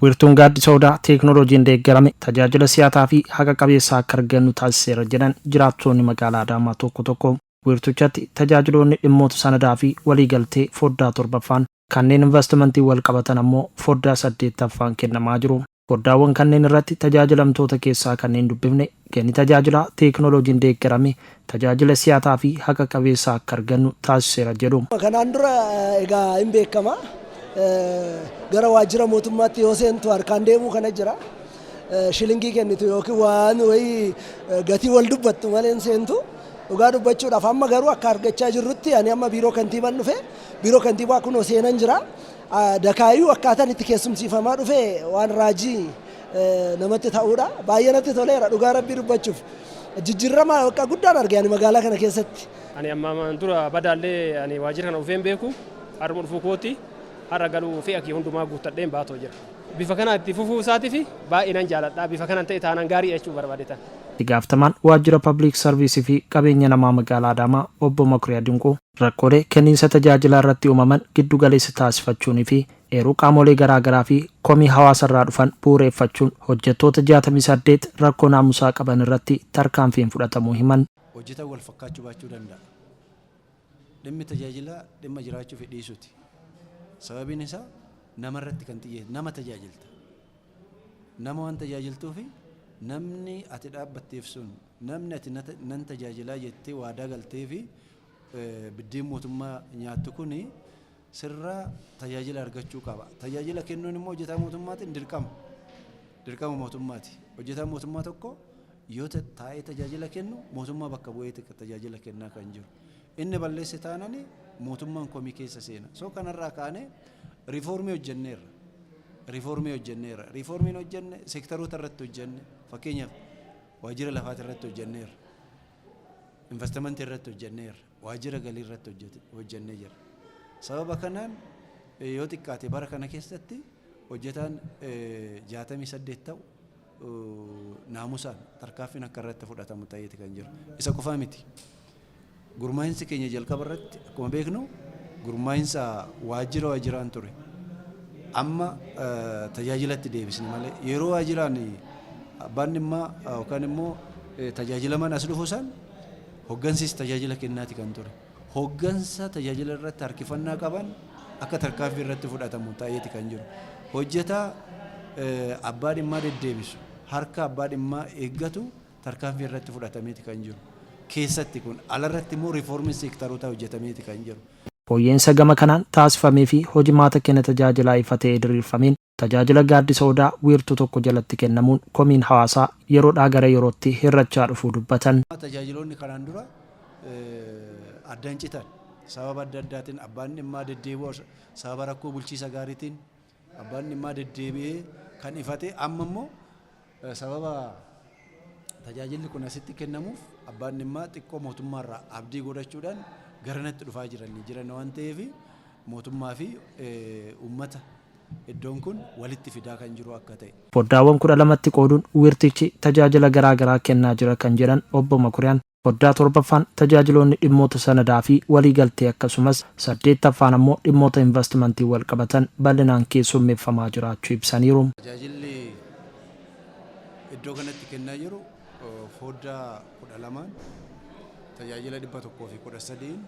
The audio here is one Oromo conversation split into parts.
Wiirtuun Gaaddisa Odaa teeknooloojiin deeggarame tajaajila si'ataa fi haqa qabeessa akka argannu taasiseera jedhan jiraattoonni magaalaa Adaamaa tokko tokko. Wiirtuchatti tajaajiloonni dhimmoota sanadaa fi waliigaltee foddaa torbaffaan, kanneen investimentii wal qabatan ammoo foddaa saddeettaffaan kennamaa jiru. Foddaawwan kanneen irratti tajaajilamtoota keessaa kanneen dubbifne, kenni tajaajilaa teeknooloojiin deeggarame tajaajila si'ataa fi haqa qabeessa akka argannu taasiseera jedhu. Kanaan dura egaa hin beekama. Gara waajjira mootummaatti yoo seentu harkaan deemuu kana jira. Shilingii kennitu yookiin waan wayii gatii wal dubbattu malee hin seentu. Dhugaa dubbachuudhaaf, amma garuu akka argachaa jirrutti, ani amma biiroo kantiibaan dhufe, biiroo kantiibaa kunoo seenan jira. Dakaayyuu akkaataan itti keessumsiifamaa dhufe waan raajii namatti ta'uudha. Baay'ee natti toleera, dhugaa Rabbii dubbachuuf. Jijjiirama bakka guddaan arge ani magaalaa kana keessatti. Ani amma dura badaallee ani waajjira kana dhufee hin beeku. Har'uma dhufuu kooti, har'a galuu fe'a kiyya hundumaa guuttadheen baatoo jira. Bifa kanaan itti fufuu isaatiif baay'ee nan jaaladha. Bifa kanaan ta'e taanaan gaarii jechuu barbaadetan. Itti gaafatamaan Waajjira Pabliik Sarviisii fi Qabeenya Namaa Magaalaa Adaamaa Obbo Makuriyaa Dinquu, rakkoolee kenniinsa tajaajilaa irratti uumaman giddu galeessa taasifachuunii fi eeruu qaamolee garaagaraa fi komii hawaasarraa dhufan bu'uureeffachuun hojjettoota 68 rakkoo naamusaa qaban irratti tarkaanfiin fudhatamuu himan. Hojjetaan wal fakkaachuu baachuu danda'a. Dhimmi tajaajilaa dhimma jiraachuu fi dhiisuuti. Sababiin isaa nama irratti kan xiyyeeffatu, nama tajaajilta. Nama waan tajaajiltuufi namni ati dhaabbatteef sun, namni ati nan tajaajilaa jettee waadaa galtee fi biddeen mootummaa nyaattu kuni sirraa tajaajila argachuu qaba. Tajaajila kennuun immoo hojjetaa mootummaatiin dirqama. Dirqama mootummaati. Hojjetaan mootummaa tokko yoo taa'ee tajaajila kennu, mootummaa bakka bu'ee tajaajila kennaa kan jiru. Inni balleesse taanani mootummaan komii keessa seena. So kanarraa kaanee riifoormii hojjenneerra. Riifoormii hojjenneerra. Riifoormiin hojjenne seektaroota irratti hojjenne. Fakkeenyaaf, waajjira lafaati irratti hojjenneerra. Investimentii irratti hojjenneerra. Waajjira galii irratti hojjennee jira. Sababa kanaan yoo xiqqaate bara kana keessatti hojjetaan 68 ta'u naamusaan tarkaanfiin akka irratti fudhatamu ta'eeti kan jiru. Isa qofaa miti. Gurmaa'insi keenya jalqaba irratti akkuma beeknu gurmaa'insa waajjira waajjiraan ture. Amma tajaajilatti deebisne malee, yeroo waajjiraan abbaan dhimmaa yookaan immoo tajaajilamaan as dhufu san hoggansis tajaajila kennaati kan ture. Hoggansa tajaajila irratti harkifannaa qaban akka tarkaanfii irratti fudhatamu ta'eeti kan jiru. Hojjetaa abbaa dhimmaa deddeebisu, harka abbaa dhimmaa eeggatu tarkaanfii irratti fudhatameeti kan jiru. Keessatti kun alarratti immoo riifoormiin seektaroota hojjetameeti kan jiru. Fooyya'insa gama kanaan taasifamee fi hojimaata kenna tajaajilaa ifa ta'ee diriirfameen tajaajila Gaaddisa Odaa wiirtuu tokko jalatti kennamuun komiin hawaasaa yeroodhaa gara yerootti hir'achaa dhufuu dubbatan. Tajaajiloonni kanaan dura addaan citan sababa adda addaatiin, abbaan dhimmaa deddeebi'u, sababa rakkoo bulchiisa gaariitiin abbaan dhimmaa deddeebi'ee kan ifate, amma immoo sababa tajaajilli kun asitti kennamuuf abbaan dhimmaa xiqqoo mootummaarraa abdii godhachuudhaan garanatti dhufaa jiran waan ta'eef, mootummaa fi uummata iddoon kun walitti fidaa kan jiru akka ta'e. Foddaawwan 12tti qooduun wiirtichi tajaajila garaa garaa kennaa jira kan jedhan Obbo Makuriyaan, foddaa torbaffaan tajaajiloonni dhimmoota sanadaa fi waliigaltee, akkasumas saddeettaffaan ammoo dhimmoota investimentii wal qabatan bal'inaan keessummeeffamaa jiraachuu ibsaniiru. Tajaajilli iddoo kanatti kennaa jiru foddaa 12n tajaajila 113n,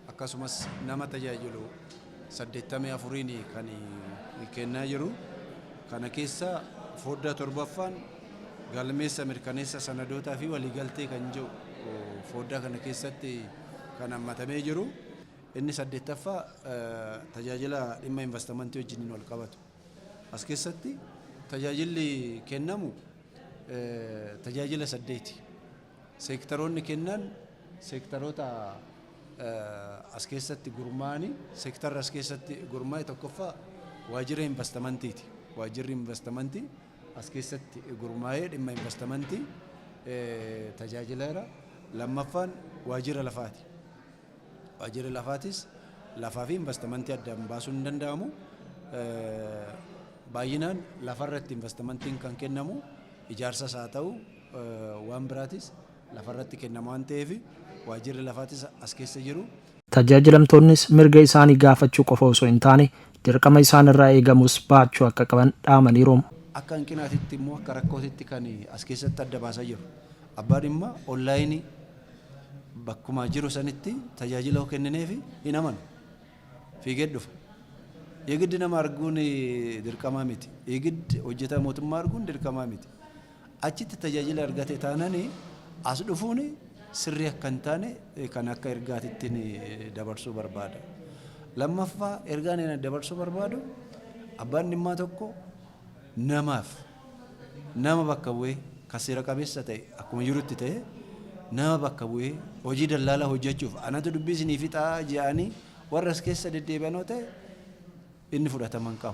akkasumas nama tajaajilu 84n kan kennaa jiru. Kana keessa foddaa torbaffaan galmeessa mirkaneessa sanadootaa fi waliigaltee kan jiru foddaa kana keessatti kan hammatamee jiru. Inni saddeettaffaa tajaajila dhimma investimentii wajjiniin wal qabatu. As keessatti tajaajilli kennamu tajaajila saddeeti. Seektaroonni kennan, seektaroota as keessatti gurmaa'anii, seektarri as keessatti gurmaa'e tokkoffaa waajjira investimentiiti. Waajjirri investimentii as keessatti gurmaa'ee dhimma investimentii tajaajileera. Lammaffaan waajjira lafaati. Waajjirri lafaatis lafaa fi investimentii addaan baasuun hin danda'amu. Baay'inaan lafarratti investimentiin kan kennamu, ijaarsas haa ta'u waan biraatis lafarratti kennama waan ta'eef, waajjirri lafaatis as keessa jiru. Tajaajilamtoonnis mirga isaanii gaafachuu qofa osoo hin taane dirqama isaan irraa eegamus baachuu akka qaban dhaamaniiru. Akka hanqinaatitti immoo, akka rakkootitti kan as keessatti adda baasaa jiru. Abbaa dhimma online bakkuma jiru sanitti tajaajila kennineefi hin amanu. Fiigee dhufa. Eegiddi nama arguun dirqamaa miti. Eegiddi hojjetaa mootummaa arguun dirqamaa miti. Achitti tajaajila argate taananii as dhufuun sirrii akka hin taane kan akka ergaatittiin dabarsuu barbaada. Lammaffaa, ergaan inni dabarsuu barbaadu, abbaan dhimmaa tokko namaaf nama bakka bu'ee kan seera qabeessa ta'e akkuma jirutti ta'e, nama bakka bu'ee hojii dallaalaa hojjechuuf anatu dubbii isinii fixaa jedhanii warra as keessa deddeebi'anoo ta'e, inni fudhatama hin qabu.